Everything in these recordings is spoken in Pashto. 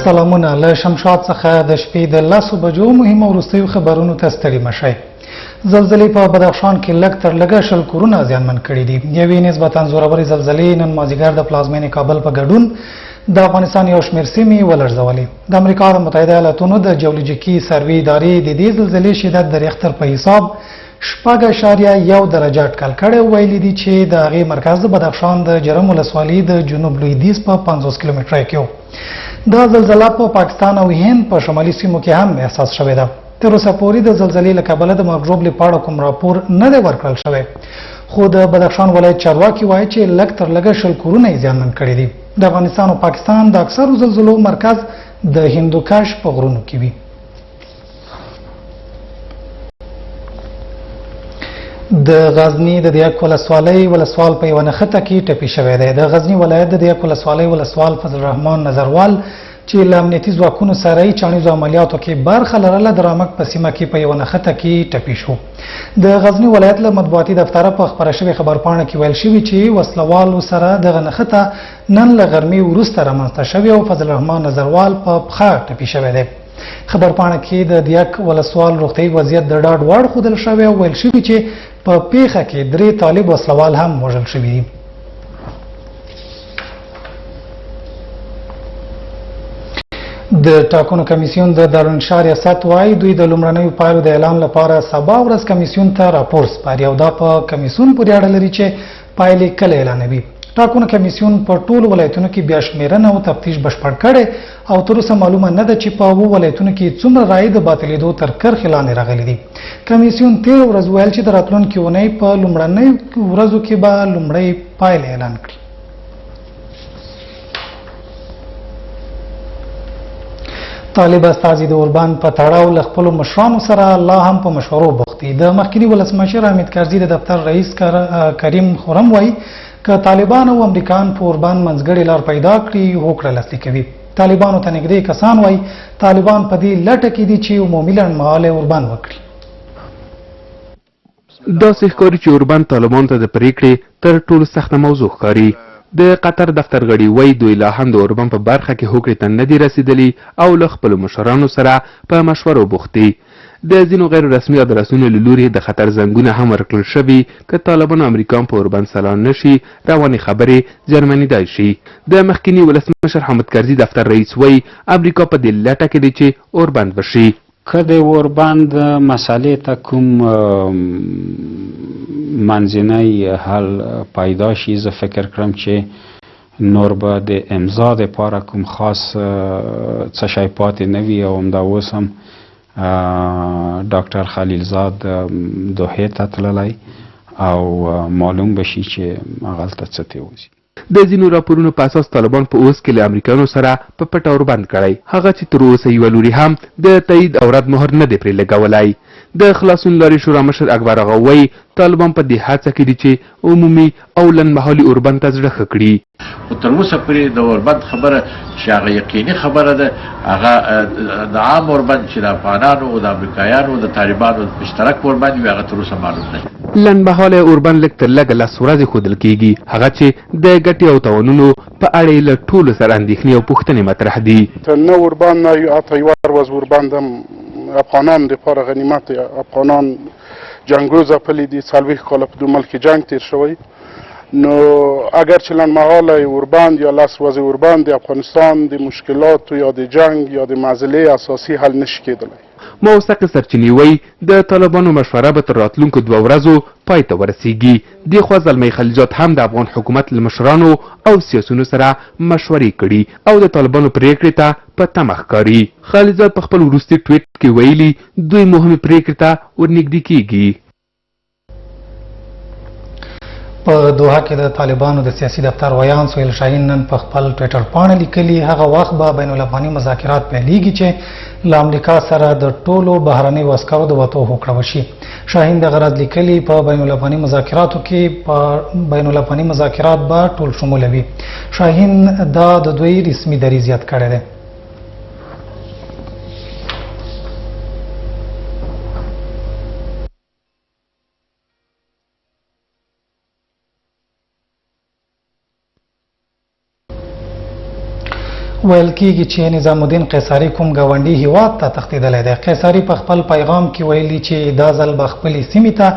سلامونه له شمشاد څخه د شپې د 10 بجو مهمو وروستیو خبرونو ته ستړي مه شئ. زلزلې په بدخشان کې لږ تر لږه 20 کورونه زیانمن کړي دي. یوې نسبتاً زورورې زلزلې نن مازیګر د پلازمېنې کابل په ګډون د افغانستان یو شمېر سیمې ولړزولې. د امریکا د متحده ایالتونو د جیولوجیکي سروې ادارې د دې زلزلې شدت د ریختر په حساب 6.1 درجه اټکل کړی او ویلي دي چې د هغې مرکز د بدخشان د جرم ولسوالي د جنوب لویدیځ په 50 کیلومترۍ کې و. دا زلزله په پاکستان او هند په شمالي سیمو کې هم احساس شوې ده. تر اوسه پورې د زلزلې له کبله د مرګ ژوبلې په اړه کوم راپور نه دی ورکړل شوی، خو د بدخشان ولایت چارواکي وایي چې لږ تر لږه 20 کورونه یې زیانمن کړي دي. د افغانستان او پاکستان د اکثرو زلزلو مرکز د هندوکش په غرونو کې وي. د غزني د دیک ولسوالۍ ولسوال په یوه نښته کې ټپي شوی دی. د غزني ولایت د دیک ولسوالۍ ولسوال فضل الرحمن نظروال چې له امنیتي ځواکونو سره یې چاڼیزو عملیاتو کې برخه لرله، د رامک په سیمه کې په یوه نښته کې ټپي شو. د غزني ولایت له مطبوعاتي دفتره په خپره شوې خبرپاڼه کې ویل شوي چې وسلوالو سره دغه نښته نن له غرمې وروسته رامنځته شوې او فضل الرحمن نظروال په پښه ټپي شوی دی. خبرپاڼه کې د دیک ولسوال روغتیایي وضعیت د ډاډ وړ ښودل شوی او ویل شوي چې په پیښه کې 3 طالب وسلوال هم وژل شوي دي. د ټاکنو کمیسیون د دارالانشا ریاست وایي دوی د لومړنیو پایلو د اعلان لپاره سبا ورځ کمیسیون ته راپور سپاري او دا په کمیسیون پورې اړه لري چې پایلې کله اعلانوي. ټاکنو کمیسیون په ټولو ولایتونو کې بیا شمېرنه او تفتیش بشپړ کړی او تر اوسه معلومه نه ده چې په 7 ولایتونو کې څومره رایې د باطلېدو تر کرښې لاندې راغلي دي. کمیسیون تېره ورځ ویل چې د راتلونکې اونۍ په لومړنیو ورځو کې به لومړۍ پایلې اعلان کړي. طالب استازي د اوربند په تړاو له خپلو مشرانو سره لا هم په مشورو بوخت دي. د مخکیني ولسمشر حامد کرزي د دفتر رئیس کریم خرم وایي که طالبان او امریکان په اوربند منځګړې لار پیدا کړي، هوکړه لاسلیکوي. طالبانو ته نږدې کسان وایي طالبان په دې لټه کې دي چې عمومي لنډمهالی اوربند وکړي. داسې ښکاري چې اوربند طالبانو ته د پرېکړې تر ټولو سخته موضوع ښکاري. د قطر دفتر غړي وایي دوی لا هم د اوربند په برخه کې هوکړې ته نه دي رسېدلي او له خپلو مشرانو سره په مشورو بوخت دي. د ځینو غیر رسمي ادرسونو له لوري د خطر زنګونه هم ورکړل شوي، که طالبان او امریکایان په اوربند سلا نه شي، روانې خبرې زیانمنېدای شي. د مخکیني ولسمشر حامد کرزي دفتر رئیس وایي امریکا په دې لټه کې دی چې اوربند وشي. که د اوربند مسئلې ته کوم منځنی حل پیدا شي، زه فکر کړم چې نور به د امضا دپاره کوم خاص څه شی پاتې نه وي او همدا اوس هم ډاکټر خلیلزاد دوحې ته تللی او معلوم به شي چې هغلته څه ترې وځي. د ځینو راپورونو په اساس طالبان په اوس کې له امریکایانو سره په پټه اوربند کړی، هغه چې تر اوسه یوه لوري هم د تایید او رد مهر نه دی پرې لګولی. د خلاصون لارې شورا مشر اکبر اغا وایي طالبان په دې هڅه کې دي چې عمومي او لنډمهالي اوربند ته زړه ښه کړي. خو تر اوسه پورې د اوربند خبره چې هغه یقیني خبره ده، هغه د عام اوربند چې د افغانانو او د امریکایانو او د طالبانو مشترک اوربند وي، هغه تر اوسه معلوم نه دی. لنډمهالی اوربند لږ تر لږه 10 ورځې ښودل کېږي، هغه چې د ګټې او تاوانونو په اړه یې له ټولو سره اندېښنې او پوښتنې مطرح دي. ته نه اوربند نه حتی یوه ورځ اوربند هم افغانانو دپاره غنیمت دی. افغانان جنګو ځپلي دي، 40 کاله په دوه ملک کې جنګ تېر شوی، نو اگر چې لنډمهالی اوربند یا 10 ورځې اوربند د افغانستان د مشکلاتو یا د جنګ یا د معضلې اساسي حل نشي کېدلی. موثقې سرچینې وایي د طالبانو مشوره به تر راتلونکو 2 ورځو پای ته ورسیږي. دې خوا زلمی خلیلزاد هم د افغان حکومت له مشرانو او سیاسیونو سره مشورې کړي او د طالبانو پرېکړې ته په تمه ښکاري. خلیلزاد په خپل وروستي ټویټ کې ویلي دوی مهمې پرېکړې ته ورنږدې کیږي. په دوحه کې د طالبانو د سیاسي دفتر ویاند سهیل شاهین نن په خپل ټویټر پاڼه لیکلي هغه وخت به بین الافغاني مذاکرات پیلېږي چې له امریکا سره د ټولو بهرنیو عسکرو د وتو هوکړه وشي. شاهین دغه راز لیکلي په بین الافغاني مذاکراتو کې په بین الافغاني مذاکرات به ټول شموله وي. شاهین دا د دوی رسمي دریځ یاد کړی دی. ویل کیږي چې نظام الدین قیصاري کوم ګاونډي هیواد ته تښتېدلی دی. قیصاري په خپل پیغام کې ویلي چې دا ځل به خپلې سیمې ته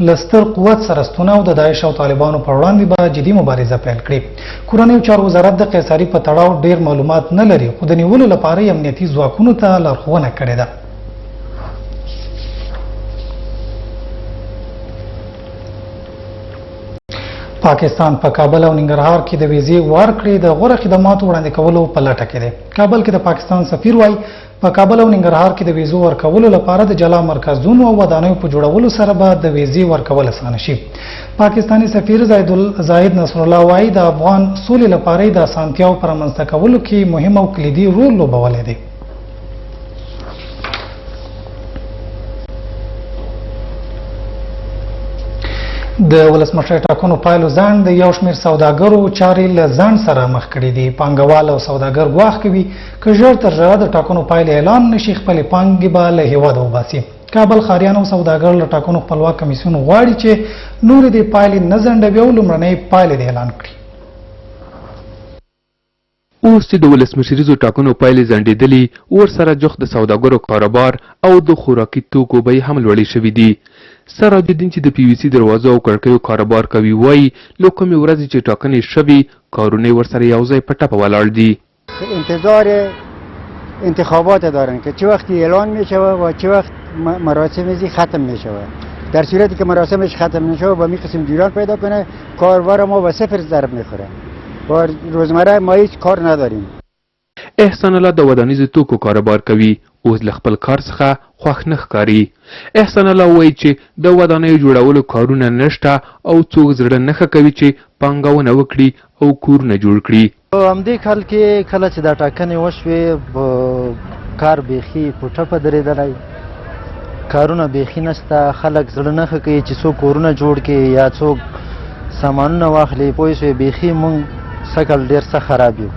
له ستر قوت سره ستونه او د داعش او طالبانو پر وړاندې به جدي مبارزه پیل کړي. کورنیو چارو وزارت د قیصاري په تړاو ډېر معلومات نه لري، خو د نیولو لپاره یې امنیتي ځواکونو ته لارښوونه کړې ده. پاکستان په کابل او ننګرهار کې د ویزې ورکړې د غوره خدماتو وړاندې کولو په لټه کې دی. کابل کې د پاکستان سفیر وایي، په کابل او ننګرهار کې د ویزو ورکولو لپاره د جلا مرکزونو او ودانیو په جوړولو سره به د ویزې ورکول اسانه شي. پاکستاني سفیر زاهد نصرالله وایي، د افغان سولې لپاره د اسانتیاو په رامنځته کولو کې مهم او کلیدي رول لوبولی دی. د ولسمشرۍ ټاکنو پایلو ځنډ د یو شمېر سوداګرو چارې له ځنډ سره مخ کړې دي. پانګوال او سوداګر ګواښ کوي که ژر تر ژره د ټاکنو پایلې اعلان نشي، خپلې پانګې به له هېواده وباسي. کابل ښاریان او سوداګر له ټاکنو خپلواک کمیسیون غواړي چې نورې دې پایلې نه ځنډوي او لومړنۍ پایلې دې اعلان کړي. اوس چې د ولسمشریزو ټاکنو پایلې ځنډېدلي، ورسره جوخت د سوداګرو کاروبار او د خوراکي توکو بیې هم لوړې شوې دي. سراج الدین چې د پي وي سي دروازو او کړکیو کاروبار کوي وایي، له کومې ورځې چې ټاکنې شوې، کارونه یې ورسره یو ځای په ټپه ولاړ دي. انتظار انتخابات دارن که چه وقتی اعلان میشه و چه وقت مراسم ازی ختم میشه. در صورتی که مراسمش ختم نشه با می قسم جریان پیدا کنه، کاربار ما به صفر ضرب میخوره و روزمره ما هیچ کار نداریم. احسان الله د ودانیزو توکو کاروبار کوي، اوس له خپل کار څخه خوښ نه ښکاري. احسان الله وایي چې د ودانیو جوړولو کارونه نشته او څوک زړه نه ښه کوي چې پانګونه وکړي او کورونه جوړ کړي. په همدې کال کې کله چې دا ټاکنې وشوې، کار بیخي په ټپه درېدلی، کارونه بیخي نشته، خلک زړه نه ښه کوي چې څوک کورونه جوړ کړي یا څوک سامانونه واخلي. پوه شوې، بیخي موږ سږکال ډېر سخت خراب یو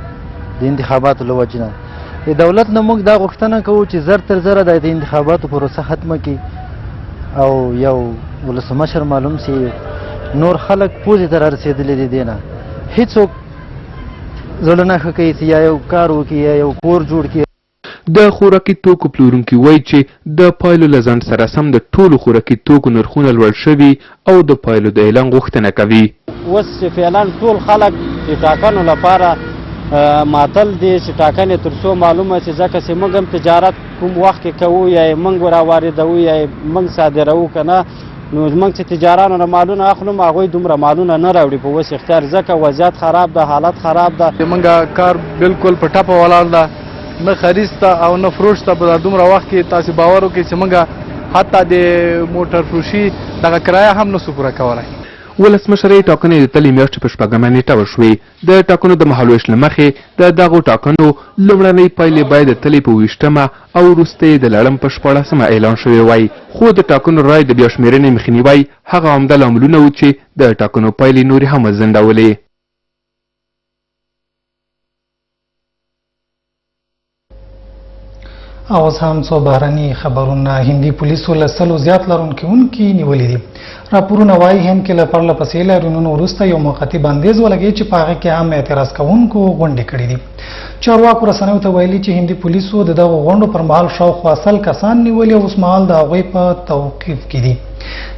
د انتخاباتو له وجې نه. د دولت نه موږ دا غوښتنه کوو چې زر تر زره د انتخاباتو پروسه ختمه کړي او یو ولسمشر معلوم سي. نور خلک پوزې ته رارسېدلي دي، دې نه هیڅوک زړه نه ښه کوي چې یا یو کار وکړي یا یو کور جوړ کړي. د خوراکي توکو پلورونکي وایي چې د پایلو له ځنډ سره سم د ټولو خوراکي توکو نرخونه لوړ شوي او د پایلو د اعلان غوښتنه کوي. اوس چې فعلا ټول خلک د ټاکنو لپاره معطل دي چې ټاکنې تر څو معلومه شي، ځکه چې موږ هم تجارت کوم وخت کې کوو، یا یې موږ را واردوو یا یې موږ صادروو که نه، نو موږ چې تجارانو نه مالونه اخلو هغوی دومره مالونه نه راوړي په اوس اختیار، ځکه وضعیت خراب ده، حالت خراب ده. موږ کار بالکل په ټپه ولاړ ده، نه خرید ته او نه فروش ته. په دومره وخت کې تاسې باور وکړئ چې موږ حتی د موټر فروشي دغه کرایه هم نسو پوره کولی. ولسمشرۍ ټاکنې د تلې میاشتې په شپږمه نېټه وشوې. د ټاکنو د مهالوېش له مخې د دغو ټاکنو لومړنۍ پایلې باید د تلې په ویشتمه او وروسته یې د لړم په شپاړسمه اعلان شوې وای، خو د ټاکنو رایې د بیا شمېرنې مخنیوی هغه عمده لاملونه وو چې د ټاکنو پایلې نورې هم وځنډولې. اوس هم څو بهرني خبرونه. هندي پولیسو له 100 زیات لاریون کوونکي نیولي دي. راپورونه وايي هند کې له پرله پسې لاریونونو وروسته یو موقتي بندیز ولګېد چې په هغه کې هم اعتراض کوونکو غونډې کړې دي. چارواکو رسنیو ته ویلي چې هندي پولیسو د دغو غونډو پر مهال شاوخوا 100 کسان نیولي او اوسمهال د هغوی په توقیف کې دي.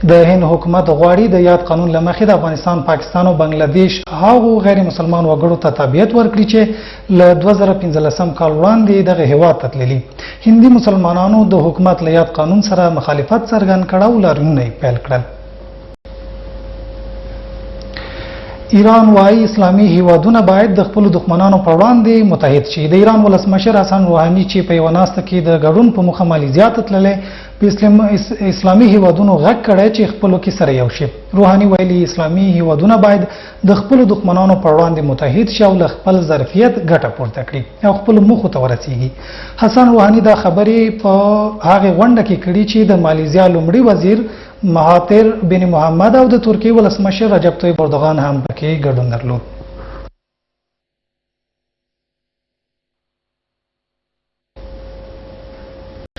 د هند حکومت غواړي د یاد قانون له مخې د افغانستان، پاکستان او بنګلادیش هغو غیر مسلمان وګړو ته تابعیت ورکړي چې له 2015 کال وړاندې دغه هېواد ته تللي. هندي مسلمانانو د حکومت له یاد قانون سره مخالفت څرګند کړ او لاریونونه یې پیل کړل. ایران وايي اسلامي هیوادونه باید د خپلو دښمنانو پر وړاندې متحد شي. د ایران ولسمشر حسن روحاني چې په یوه ناسته کې د ګډون په موخه مالیزیا ته تللی، په اسلامي هیوادونو غږ کړی چې خپلو کې سره یو شي. روحاني ویلي اسلامي هیوادونه باید د خپلو دښمنانو پر وړاندې متحد شي او له خپل ظرفیت ګټه پورته کړي او خپلو موخو ته ورسیږي. حسن روحاني دا خبرې په هغې غونډه کې کړي چې د مالیزیا لومړي وزیر مهاتیر بن محمد او د ترکیې ولسمشر رجب طیب اردوغان هم پکې ګډون درلود.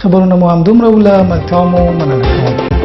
خبرونه مو همدومره و، له ملتیا مو مننه کوم.